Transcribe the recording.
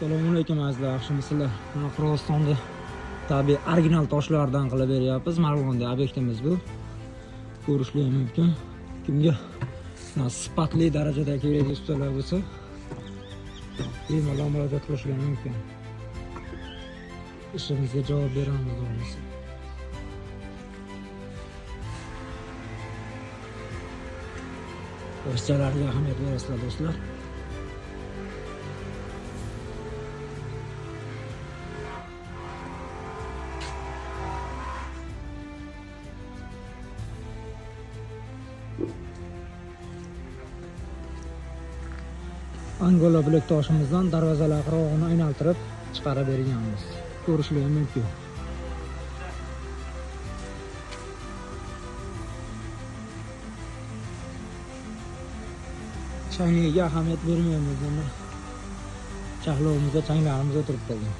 Assalomu alaykum azizlar, yaxshimisizlar? Mana Qirg'izistonda tabiiy original toshlardan qilib beryapmiz. Marg'ilonda obyektimiz bu. Ko'rishlari mumkin. Kimga sifatli darajada kerak ustalar bo'lsa, bemalol murojaat qilishlari mumkin. Ishimizga javob beramiz xohlasa. O'zchalarga ahamiyat berasizlar do'stlar. Angola bilak toshimizdan darvozalar qirg'og'ini aylantirib chiqarib berganmiz. Ko'rishlari mumkin. Changiga ahamiyat bermaymiz, mana chaqlovimizda changlarimiz o'tirib qolgan.